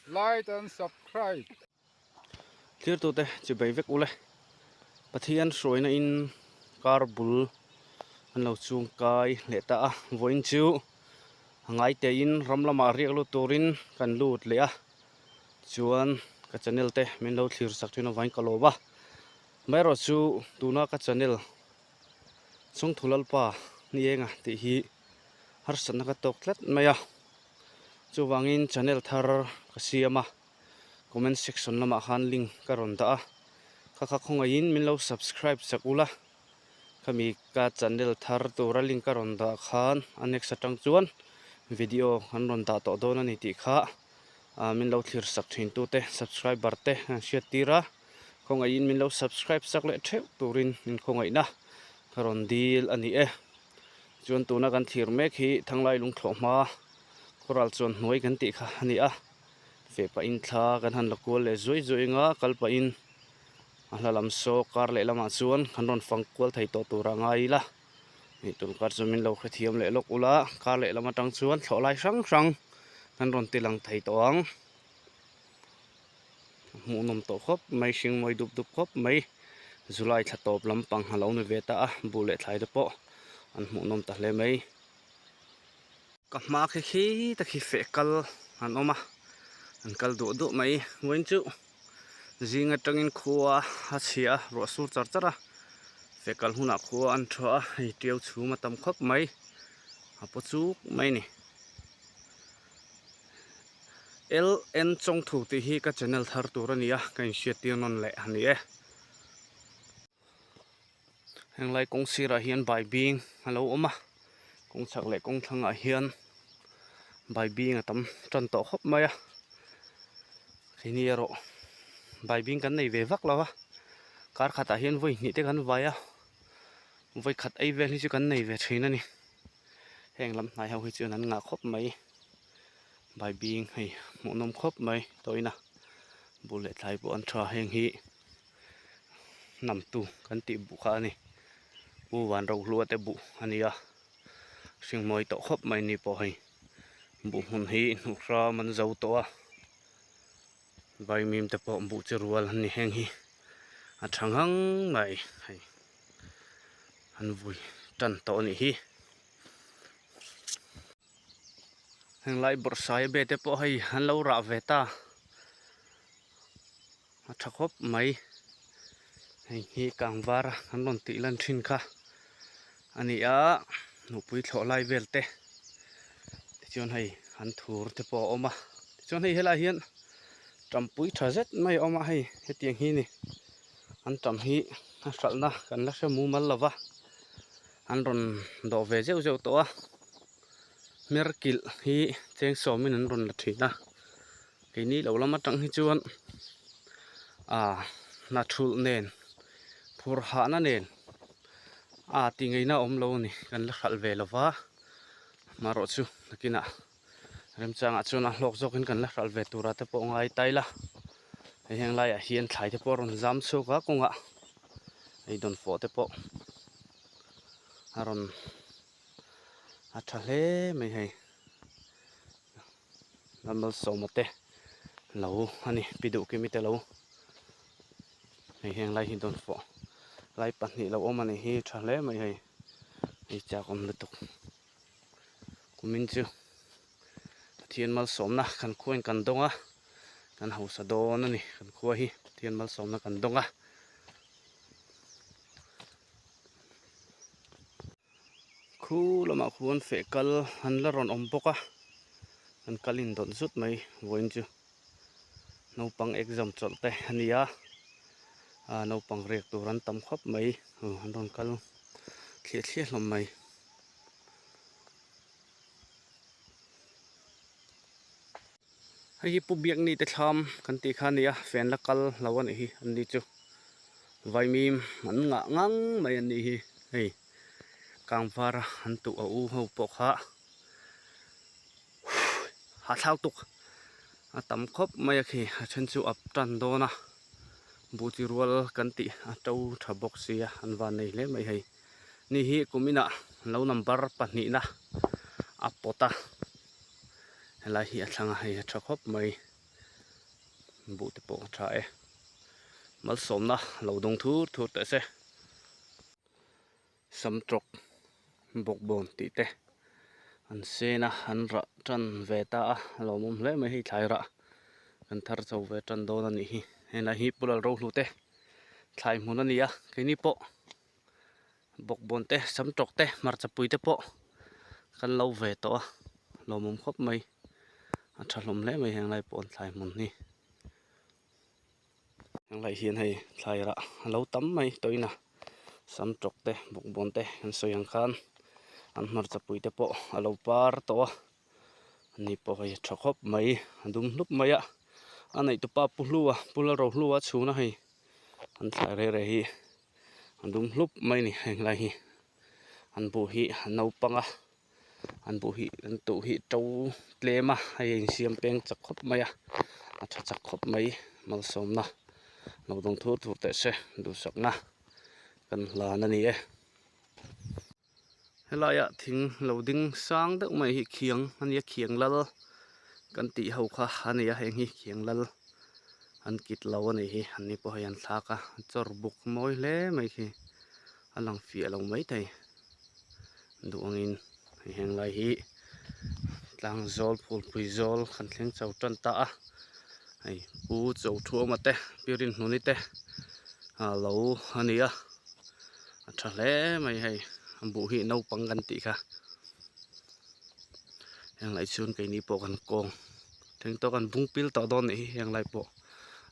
Like and subscribe. Thirtute chibei vek ule. Pathian hruaina in kar bul an lo chung kai leh ta a. Vawiin chu a ngai tein ram lamah riak lut turin kan lut leh a. Chuan ka channel te min lo thlir sak thin avangin ka lawm a. Amaherawh chu tuna ka channel Chawngthu Lalpa ni enga tih hi harsatna ka tawk tlat mai a. Chuvangin channel thar ka siam a, comment section lamah khan link ka rawn dah a, kha kha khawngaihin min lo subscribe chak ula, khami ka channel thar tura link ka rawn dah khan a next atang chuan video kan rawn dah tawh dawn a ni tih kha min lo thlir sak thin tute subscriber te an hriat tir a, khawngaihin min lo subscribe chak leh theuh turin min khawngaihna ka rawn dil a ni e. Chuan tuna kan thlir mek hi Thanglai lungthlawh hma khawral chuan hnuai kan tih kha a ni a, feh pahin thla kan han la kual leh zuai zuai anga kal pahin a hla lam saw kar leh lamah chuan kan rawn fang kual thei tawh tur a ngai ila, hei tun kar chu min lo hrethiam leh lawk ula, kar leh lam atang chuan thlawh lai hrang hrang kan rawn ti lang thei tawh ang. Hmuhnawm tawh khawp mai hring mawi dup dup khawp mai July thla tawp lampang a lo ni ve ta a buh leh thlai te pawh an hmuhnawm ta hle mai. Ka hma khi khi te khi feh kal an awm a an kal duah duah mai vawiin chu zing atangin khua a chhia a ruah sur char char a feh kal hunah khua an tha a hei tiau chhum a tam khawp mai a paw chuk mai a ni. LN Chawngthu tih hi ka channel thar tur a ni a, ka inhriat tir nawn leh a ni e. Henglai kawng sirah hian bai bing a lo awm a, kawng chhak leh kawng thlangah hian bai bing a tam tan tawh khawp mai a, keini erawh bai bing kan nei ve vak lo a, kar khatah hian vawi hnih te kan vai a, vawi khat ei vel hi chu kan nei ve thin a ni. Heng lam hnai ho hi chuan an ngah khawp mai bai bing hei hmuhnawm khawp mai tawina bul leh thlai pawh an tha heng hi hnamtu kan tih buh kha a ni pu van rohlua te buh a ni a hring mawi tawh khawp mai ni pawh hei buh hmun hi hnuh hram an zo tawh a vaimim te pawh buh chi rual an ni heng hi a tha ngang mai hei. An vui tan tawh a nih hi. Heng lai bawrhsaia be te pawh hei an lo rah ve ta. A tha khawp mai. Hei hi kangvar an rawn tih lan thin kha a ni a, nupui thlawh lai vel te tichuan hei an thur te pawh a awm a. Tichuan hei helaiah hian tampui tha zet mai a awm a hei hetiang hi a ni. An tam hi a hralhna kan la hre mumal lo va, an rawn dawh ve zeuh zeuh tawh a, hmer kilh hi cheng sawmin an rawn la thin a, keini lo lam atang hi chuan ah hna thulh nen phur hahna nen a ti ngeina awm lo a ni kan la hralh ve lo va, marawh chu nakinah. Remchangah chuan a hlawk zawkin kan la hralh ve tura te pawh ngai ta ila hei heng laiah hian thlai te pawh a rawn zam chhuak a kawngah hei dawnfawh te pawh a rawn a tha hle mai hei Lalmalsawma te lo a ni pi duhkimi te lo hei heng lai hi dawnfawh lai pahnih lo awm a ni hi tha hle mai hei hei chak awm lutuk. Kumin chu Pathian malsawmna kan khuain kan dawng a, kan hausa dawn a ni kan khua hi Pathian malsawmna kan dawng a. Khu lamah khuan feh kal an la rawn awm bawk a, an kal in dawt zut mai vawiin chu naupang exam chawlh te a ni a, naupang riak tur an tam khawp mai an rawn kal thliah thliah hlawm mai. Hei hi Pu Biakni te thlam kan tih kha a ni a, fan la kal lo a nih hi an ni chu. Vaimim an ngah ngang mai an nih hi hei kangvar an tuh a u ho pawh kha hahthlak tuk a tam khawp mai a khi a then chu a tan dawn a buh chi rual kan tih a to tha bawk sia an van nei hle mai hei. Ni hi kum inah lo number pahnihna a pawt a, helai hi a thlang a hei a tha khawp mai. Buh te pawh a tha e. Malsawmna lo dawng thur thur teh se. Samtawk bawkbawn tih te an sen a, an rah tan ve ta a, a lawmawm hle mai hei thlai rah kan thar chho ve tan dawn a nih hi. Helai hi Pu Lalrohlu te thlai hmun a ni a, keini pawh bawkbawn te, samtawk te, hmarcha pui te pawh kan lo ve tawh a, lawmawm khawp mai. A tha hlawm hle mai heng lai pawh an thlai hmun hi. Heng lai hian hei thlai rah a lo tam mai tawhin a samtawk te bawkbawn te kan sawi ang khan an hmarcha pui te pawh a lo par tawh a ani pawh hei a tha khawp mai a dum hlup mai a a neih tupa pu hlua pu lalrohlua chhuna hei an thlai reh reh hi a dum hlup mai a ni heng lai hi an buh hi a naupang a. An buh hi an tuh hi to tlem a hei a insiam peng chak khawp mai a a tha chak khawp mai malsawmna lo dawng thur thur teh se duhsakna kan hlan a ni e. Helaiah thing lo ding sang deuh mai hi khiang a nia khiang lal kan tih ho kha a ni a heng hi khiang lal an kit lo a nih hi an ni pawh hei an thlak a chawr buk mawi hle mai khi a lang fiah lo maithei. Duh angin hei heng lai hi tlang zawl phulpui zawl kan thleng chho tan ta a hei pu cho thuama te pi rinhnuni te a lo a ni a a tha hle mai hei a buh hi naupang kan tih kha heng lai chuan keini pawh kan kawng thleng tawh kan bung pil tawh dawn nih hi heng lai pawh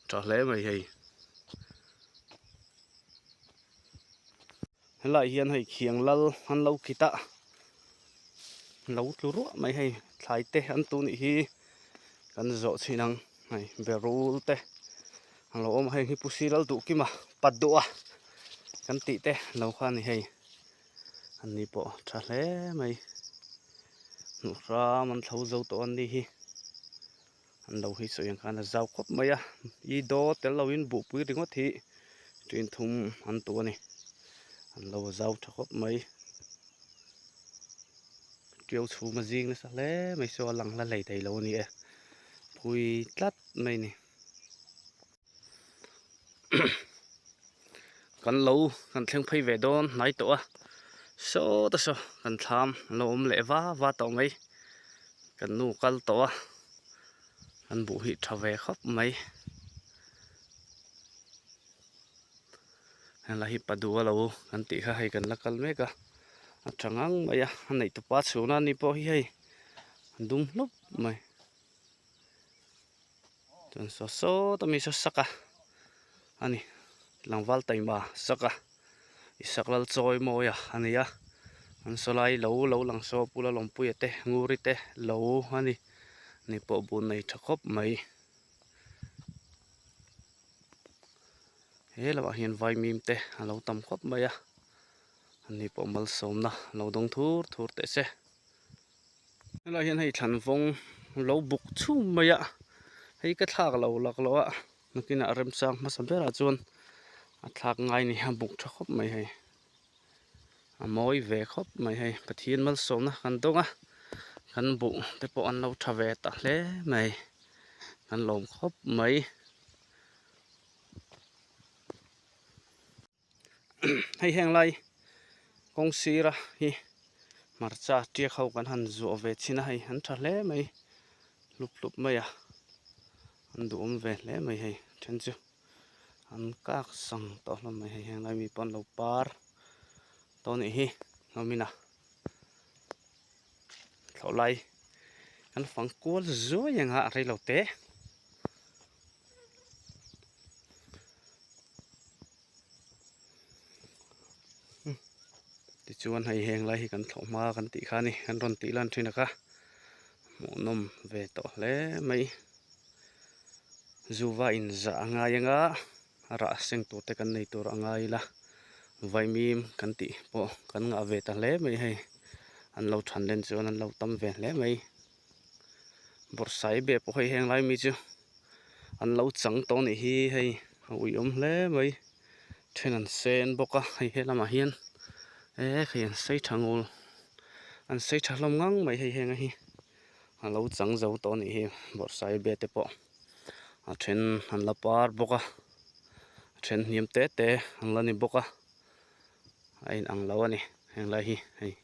a tha hle mai hei. Helaiah hian hei khiang lal an lo kit a lo tlu ruah mai hei thlai te an tu nih hi kan zawh chhin ang hei berul te a lo awm a heng hi pu si lal duh kima pat duh a kan tih te lo kha a ni hei an ni pawh tha hle mai hnuh hram an thlo zo tawh an ni hi an lo hi sawi ang khan a zau khawp mai a i daw tel lovin buhpui ringawt hi ṭin thum an tu a ni an lo zau ṭha khawp mai ṭiau chhum a zing nasa hle mai saw a lang hla hlei thei lo a ni e phui tlat mai a ni kan lo kan thleng phei ve dawn hnai tawh a saw te saw kan thlam a lo awm leh va va tawh mai kan nu kal tawh a kan buh hi tha ve khawp mai helai hi padua lo kan tih kha hei kan la kal mek a a tha ngang mai a a neih tupa chhuna ni pawh hi hei a dum hlup mai. Chuan saw sawt a mi saw sak a a ni tlangval taima sak a i sak lal chawi mawi a a ni a an saw lai lo lo lang saw pu Lalawmpuia te Nguri te lo a ni ni pawh bun nei tha khawp mai he lamah hian vaimim te a lo tam khawp mai a ani pawh malsawmna lo dawng thur thur teh se. Helaiah hian hei thlan vawng lo buk chhum mai a hei ka thlak lo lak lo a nakinah remchang hmasa berah chuan a thlak ngai ni a buk tha khawp mai hei a mawi ve khawp mai hei Pathian malsawmna kan dawng a kan buh te pawh an lo tha ve ta hle mai kan lawm khawp mai. Hei heng lai kawng sira hi hmarcha tiak ho kan han zuah ve chhin a hei an tha hle mai hlup hlup mai a an duhawm ve hle mai hei then chu an kak sang tawh hlawm mai hei heng lai mi pawh an lo par tawh anih hi hlawmin a thlawh lai kan fang kual zuai ang a rei lo te. Tichuan hei heng lai hi kan thlawh hma kan tih kha a ni kan rawn tih lan thin a kha hmuhnawm ve tawh hle mai zuva in zah a ngai anga rah seng tur te kan nei tur a ngai ila vaimim kan tih pawh kan ngah ve ta hle mai hei an lo than len chuan an lo tam ve hle mai. Bawrhsai beh pawh hei heng lai mi chu an lo chang tawh anih hi hei a uiawm hle mai then an sen bawk a hei helamah hian eh hei an sei tha ngul an sei tha hlawm ngang mai hei henga hi a lo chang zo tawh anih hi bawrhsai beh te pawh. A then an la par bawk a a then hniam te te an la ni bawk a a inang lo a ni heng lai hi hei.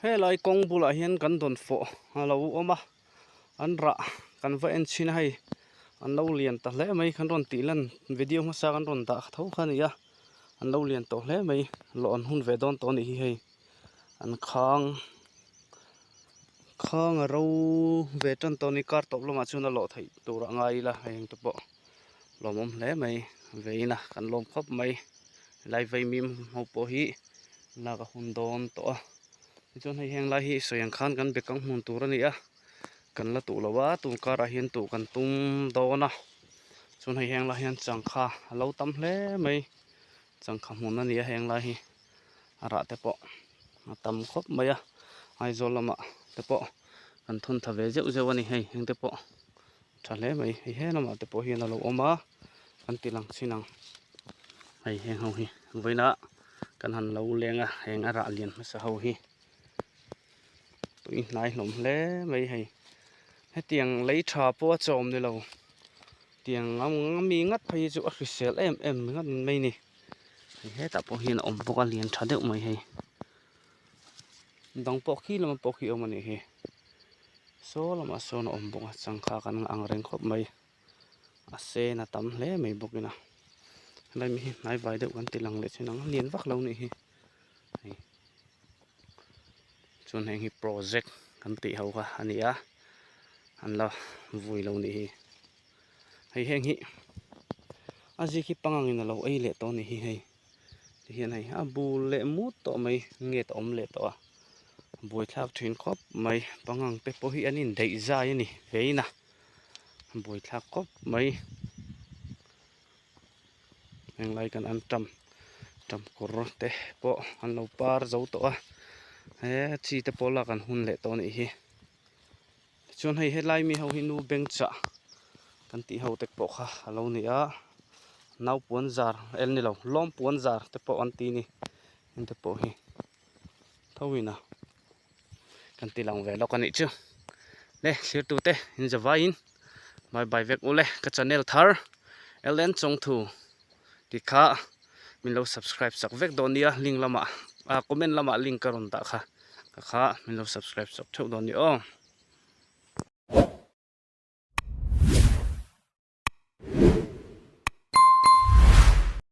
Helai kawng bulah hian kan dawn fawh a lo awm a an rah kan va en chhin a hei an lo lian ta hle mai kan rawn tih lan video hmasa kan rawn dah tho kha a ni a an lo lian tawh hle mai lawh an hun ve dawn tawh a nih hi hei an khang khang a ro ve tan tawh a ni kar tawp lamah chuan a lawh theih tur a ngai ila hei engte pawh lawmawm hle mai vein a kan lawm khawp mai helai vaimim ho pawh hi lak a hun dawn tawh a tichuan hei heng lai hi sawi ang khan kan bekang hmun tur a ni a kan la tuh lo a tun karah hian tuh kan tum dawn a chuan hei heng lai hian changkha a lo tam hle mai changkha hmun a ni a heng lai hi a rah te pawh a tam khawp mai a Aizawl lamah te pawh kan thawn tha ve zeuh zeuh a ni hei heng te pawh. Tha hle mai hei he lamah te pawh hian a lo awm a kan ti lang chin ang hei heng ho hi vawiin ah kan han lo leng a heng a rah lian hmasa ho hi tui hnai hlawm hle mai hei hetiang lei tha pawh a chawm ni lo tiang mi ngat phei hi chu a hrisel em em ngat mai ni hei hetah pawh hian a awm bawk a lian tha deuh mai hei dang pawh khi lamah pawh khi a awm a nih hi. Saw lamah sawn a awm bawk a changkha kan ang reng khawp mai a sen a tam hle mai bawk ina helai mi hi hnai vai deuh kan ti lang leh thin ang a lian vak lo nih hi hei chuan heng hi project kan tih ho kha a ni a an la vui lo nih hi hei heng hi a zik hi pangangin a lo ei leh tawh a nih hi hei. Tihian hei a bul leh mut tawh mai nge ta awm leh tawh a buaithlak thin khawp mai pangang te pawh hi an indaih zai a ni vein a buaithlak khawp mai henglai kan an tam tam kawr te pawh an lo par zo tawh a he chi te pawh lak an hun leh tawh a nih hi tichuan hei helai mi ho hi nu beng chah kan tih ho te pawh kha a lo ni a nau puan zar el ni lo lawm puan zar te pawh an ti a ni heng te pawh hi tho in a kan ti lang ve lawk a nih chu le thlir tu te in za vaiin bye bye vek ule ka channel thar Ellen Chawngthu tih kha min lo subscribe sak vek dawn nia link lamah ah comment lamah link ka rawn dah kha ka kha min lo subscribe sak theuh dawn nia aw.